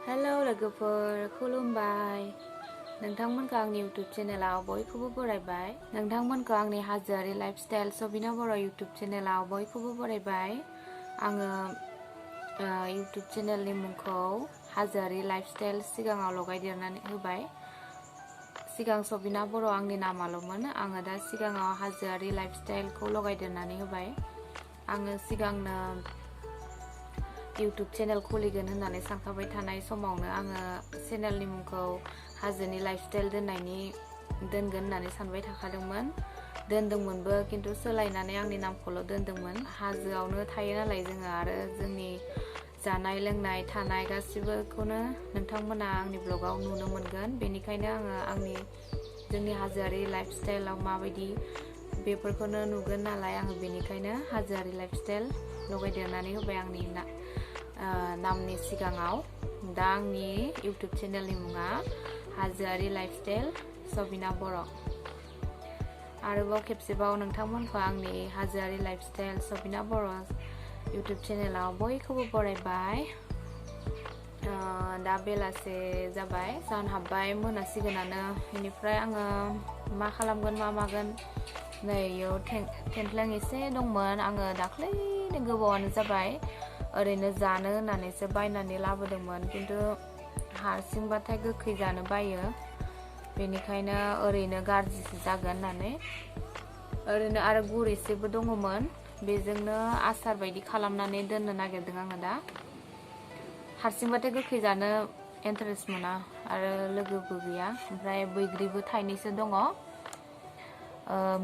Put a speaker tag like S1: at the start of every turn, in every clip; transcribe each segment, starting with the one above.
S1: hello लोगोफोर खुलुमबाय नोंथांमोनखौ आंनि इउट्युब चेनेलाव बयखौबो बरायबाय नोंथांमोनखौ आंनि हाजोआरि लाइफस्टाइल सबिना बर' इउट्युब चेनेलाव बयखौबो बरायबाय आङो इउट्युब चेनेलनि मुंखौ हाजोआरि लाइफस्टाइल सिगाङाव लगायदेरनानै होबाय सिगां सबिना बर' आंनि नामाल'मोन आङो दा सिगाङाव हाजोआरि लाइफस्टाइलखौ लगायदेरनानै होबाय आङो सिगांनो इउट्युब चेनेल खुलिगोन होननानै सानखाबाय थानाय समावनो आङो चेनेलनि मुंखौ हाजोनि लाइफस्टाइल दोनगोन होननानै सानबाय दोनदोंमोनबो किन्तु सोलायनानै आंनि नामखौल' दोनदोंमोन हाजोआवनो थायो नालाय जोङो आरो जोंनि जानाय लोंनाय थानाय गासिबोखौनो नोंथांमोना आंनि ब्लगाव नुनो मोनगोन बेनिखायनो आङो जोंनि हाजोआरि लाइफस्टाइलाव माबायदि बेफोरखौनो नुगोन नालाय आङो बेनिखायनो हाजोआरि लाइफस्टाइल लगायदेरनानै होबाय आंनि नामनि सिगाङाव दा आंनि इउट्युब चेनेलनि मुङा हाजोआरि लाइफस्टाइल सबिना बर' आरोबाव खेबसेबाव नोंथांमोनखौ आंनि हाजोआरि लाइफस्टाइल सबिना बर' इउट्युब चेनेलाव बयखौबो बरायबाय दा बेलासे जाबाय सान हाबबाय मोनासिगोनानो बेनिफ्राय आङो मा खालामगोन मा मागोन नै इयाव थेंख्लें एसे दंमोन आङो दाख्लैनो गोबावानो जाबाय ओरैनो जानो होननानैसो बायनानै लाबोदोंमोन किन्तु हारसिंबाथाय गोखै जानो बायो बेनिखायनो ओरैनो गाज्रिसो जागोन होननानै ओरैनो आरो गुर एसेबो दङमोन बेजोंनो आसार बायदि खालामनानै दोननो नागिरदों आङो दा हारसिंबाथाय गोखै जानो इन्टारेस्ट मोना आरो लोगोबो गैया ओमफ्राय बैग्रिबो थाइनैसो दङ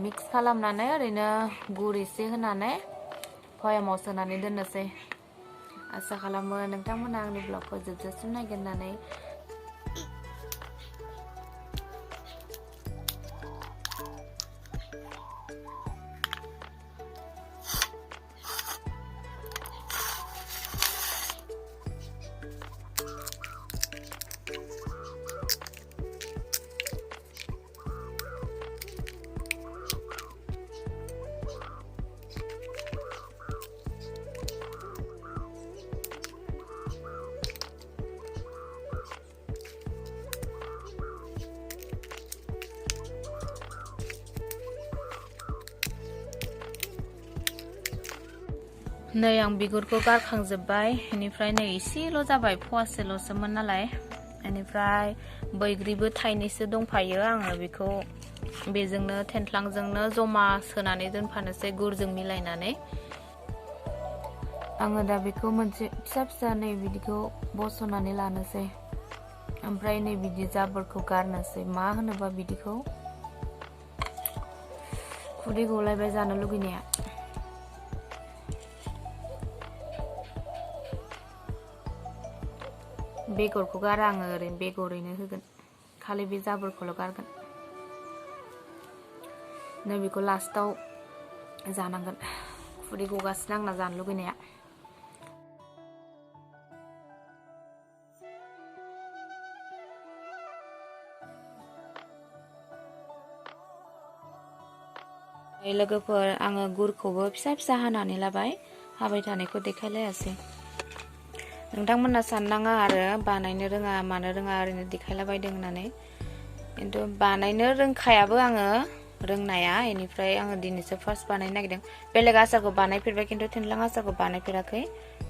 S1: मिक्स खालामनानै ओरैनो गुर एसे होनानै भयामाव सोनानै दोननोसै आसा खालामो नोंथांमोना आंनि ब्लगखौ जोबजासिम नायगोन होननानै नै आं बिगुरखौ गारखांजोब्बाय बेनिफ्राय नै एसेल' जाबाय फवासेल'सोमोन नालाय बेनिफ्राय बैग्रिबो थाइनैसो दंफायो आङो बेखौ बेजोंनो थेंख्लांजोंनो जमा सोनानै दोनफानोसै गुरजों मिलायनानै आङो दा बेखौ मोनसे फिसा फिसा नै बिदिखौ बस'नानै लानोसै ओमफ्राय नै बिदि जाबोरखौ गारनोसै मा होनोबा बिदिखौ खुदै गलायबाय जानो लुगैनाया बेगरखौ गारा आङो ओरैनो बेगरैनो होगोन खालि बे जाबोरखौल' गारगोन नै बेखौ लास्टाव जानांगोन खुदै गगासिनो आंना जानो लुगैनाया लोगोफोर आङो गुरखौबो फिसा फिसा हानानै लाबाय हाबाय थानायखौ देखायलायासै नोंथांमोना साननाङा आरो बानायनो रोङा मानो रोङा ओरैनो देखायलाबायदों होननानै किन्तु बानायनो रोंखायाबो आङो रोंनाया बेनिफ्राय आङो दिनैसो फार्स्ट बानायनो नागिरदों बेलेग आसारखौ बानायफेरबाय किन्तु थेंख्लां आसारखौ बानायफेराखै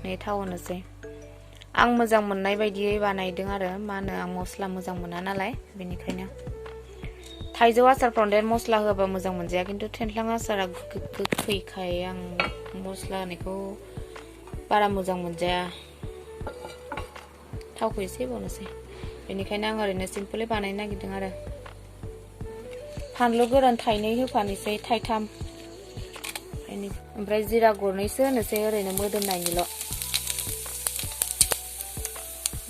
S1: नै थाव होनोसै आं मोजां मोननाय बायदियै बानायदों आरो मा होनो आं मस्ला मोजां मोना नालाय बेनिखायनो थाइजौ आसारफ्राव देर मस्ला होआबा मोजां मोनजाया किन्तु थेंख्लां आसारा गोखैखाय आं मस्ला होनायखौ बारा मोजां मोनजाया थावखौ एसे होबावनोसै बेनिखायनो आं ओरैनो सिम्पोलै बानायनो नागिरदों आरो फानलु गोरान थाइनै होफानोसै थाइथाम ओमफ्राय जिरा गरनैसो होनोसै ओरैनो मोदोमनायनिल'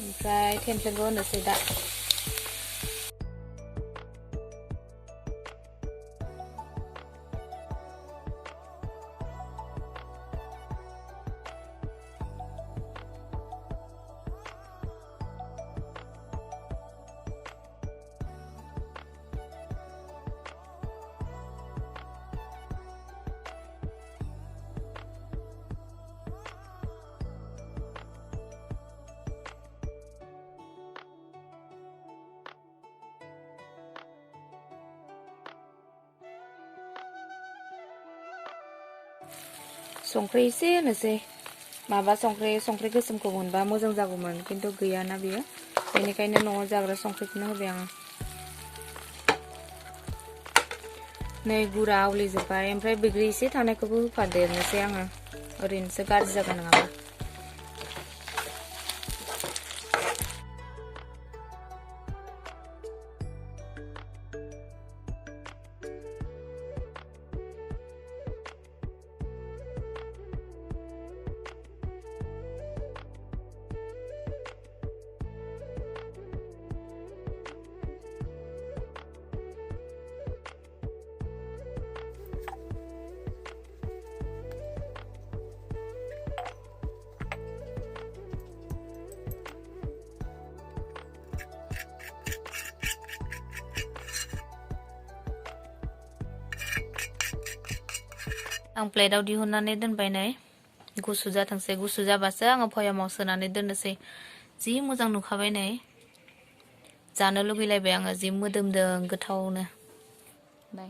S1: ओमफ्राय थेंख्लेंखौ होनोसै दा संख्रि एसे होनोसै माबा संख्रि गोसोमखौ मोनबा मोजां जागौमोन खिन्थु गैयाना बियो बेनिखायनो न'आव जाग्रा संख्रिखौनो होबाय आङो नै गुरा आवलिजोब्बाय ओमफ्राय बैग्रि एसे थानायखौबो होफादेरनोसै आङो ओरैनोसो गाज्रि जागोन नङाबा आं प्लेटाव दिहुननानै दोनबाय नै गुसु जाथोंसै गुसु जाबासो आङो भयामाव सोनानै दोननोसै जि मोजां नुखाबाय नै जानो लुगैलायबाय आङो जि मोदोमदों गोथावनो नै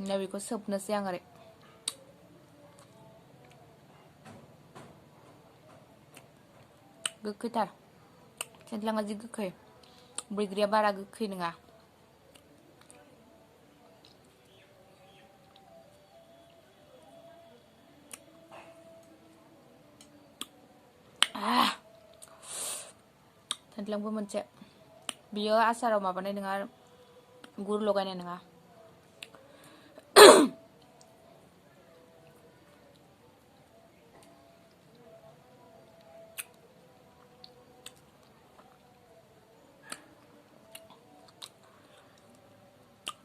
S1: दा बेखौ सोबनोसै आं ओरै गोखैथार थिंख्लाङा जि गोखै बैग्रिया बारा गोखै नङा थिंख्लांबो मोनसे बियो आसाराव माबानाय नङा गुर लगायनाय नङा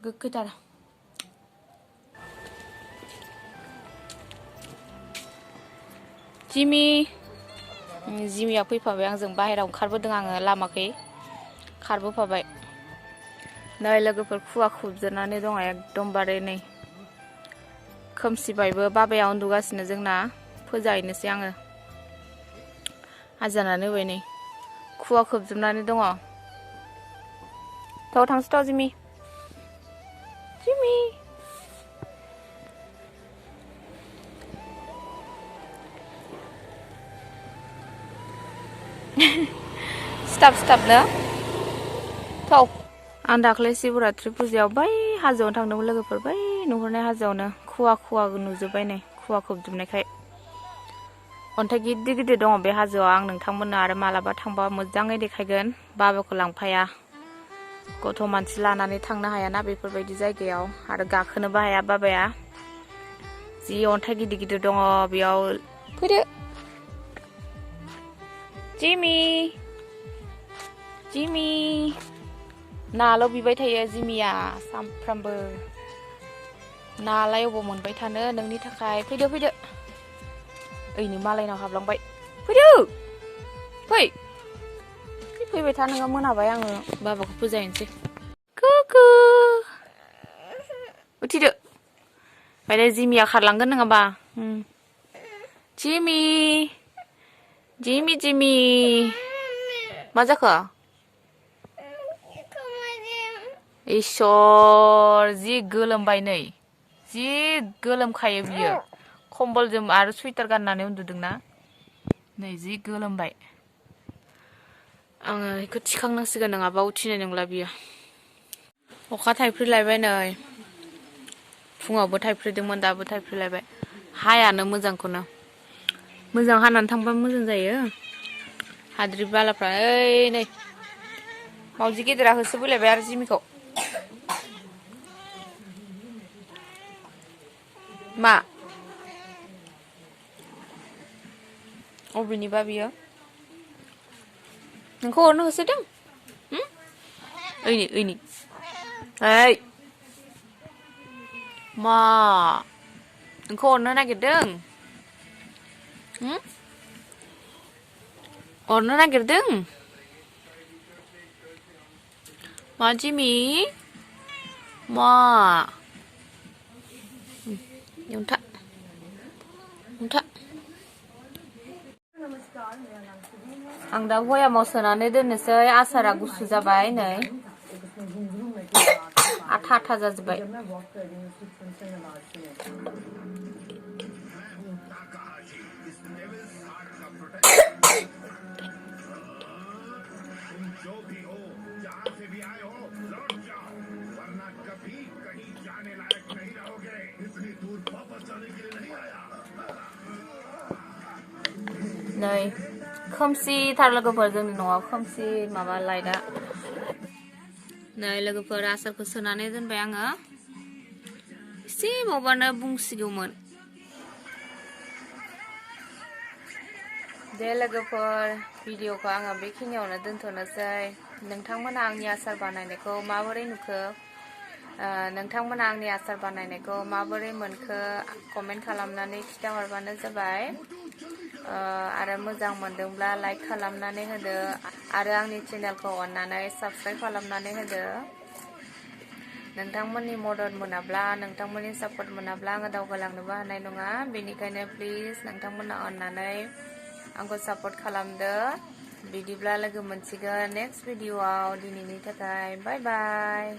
S1: गोखैथार जिमिया फैफाबाय आंजों बाहेरायाव ओंखारबोदों आङो लामाखै खारबोफाबाय नै लोगोफोर खुवा खुबजोबनानै दङ एकदमबारे नै खोमसिबायबो बाबाया उन्दुगासिनो जोंना फोजाहैनोसै आङो आजानानै होबाय नै खुवा खोबजोबनानै दङ थाव थांसै थाव जिमि स्टाफ थाव आं दाख्लै शिवरात्रि फुजायाव बै हाजोआव थांदोंमोन लोगोफोर बै नुहुरनाय हाजोआवनो खुवा नुजोब्बाय नै खुवा खोबजोबनायखाय अन्थाइ गिदिर गिदिर दङ बे हाजोआव आं नोंथांमोननो आरो मालाबा थांबा मोजाङै देखायगोन बाबाखौ लांफाया गथ' मानसि लानानै थांनो हायाना बेफोरबायदि जायगायाव आरो गाखोनोबो हाया बाबाया जि अन्थाइ गिदिर गिदिर दङ बेयाव फैदो जिमि नाल' बिबाय थायो जिमिया सामफ्रामबो नालाय अबाव मोनबाय थानो नोंनि थाखाय फैदो ओइनै मालायनाव हाबलांबाय फैबाय था नोङो मोनाबाय आङो बाबाखौ फोजाहैनोसै कुकु उथिदो ओमफ्राय जिमिया खारलांगोन नङाबा जिमि मा जाखो इसर जि गोलोमबाय नै जि गोलोमखायो बियो खम्बलजों आरो सुइटार गाननानै उन्दुदोंना नै जि गोलोमबाय आङो बेखौ थिखांनांसिगोन नङाबा उथिनाय नंला बियो अखा थाइफ्रिलायबाय नै फुङावबो थाइफ्रिदोंमोन दाबो थाइफ्रिलायबाय हायानो मोजां हानानै थांबा मोजां जायो हाद्रि बालाफ्रा ओइ नै मावजि गेदेरा होसोबोलायबाय आरो जिमिखौ मा अबेनिबा बियो नोंखौ अरनो होसोदों ओइनै ओइ मा नोंखौ अरनो नागिरदों अरनो नागिरदों मा जिमि मा आं दा भयामाव सोनानै दोननोसै आसारा गुसु जाबाय नै आथा आथा जाजोब्बाय नै खोमसिथार लोगोफोर जोंनि न'आव खोमसि माबा लाइटआ नै लोगोफोर आसारखौ सोनानै दोनबाय आङो एसे बावबानो बुंसिगौमोन दे लोगोफोर भिडिअखौ आङो बेखिनियावनो दोनथ'नोसै नोंथांमोना आंनि आसार बानायनायखौ माबोरै नुखो नोंथांमोना आंनि आसार बानायनायखौ माबोरै मोनखो कमेन्ट खालामनानै खिथाहरबानो जाबाय आरो मोजां मोनदोंब्ला लाइक खालामनानै होदो आरो आंनि चेनेलखौ अननानै साबस्क्राइब खालामनानै होदो नोंथांमोननि मदद मोनाब्ला नोंथांमोननि सापर्ट मोनाब्ला आङो दावगालांनोबो हानाय नङा बेनिखायनो प्लिज नोंथांमोना अननानै आंखौ सापर्ट खालामदो बिदिब्ला लोगो मोनसिगोन नेक्स्ट भिडिअआव दिनैनि थाखाय बाय बाय